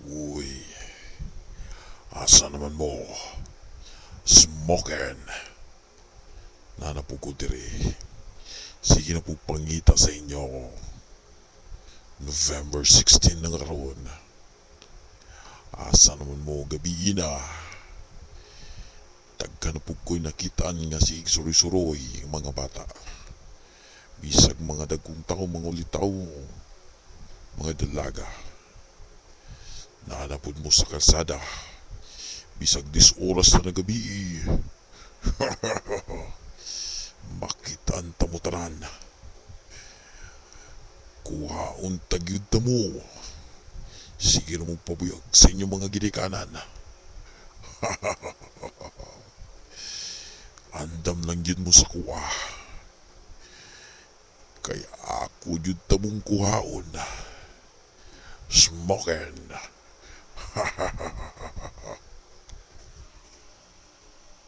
Uy, asa naman mo? Smoking. Naa na pud ko diri. Sige na po pangita sa inyo. November 16 na karon. Asa naman mo gabii na? Daghan na pud ko'y nakitaan nga sige suroy-suroy mga bata. Bisag mga dagkong tao, mga ulitaw, mga dalaga. Naa na pud mo sa kalsada. Bisag 10 oras na gabi. Makitaan ta mo tanan. Kuhaon ta gyud ta mo. Sige na mong pabuyag sa inyong mga ginikanan. Andam lang gyud mo sa kuha. Kay ako gyud ta mong kuhaon. Smoking.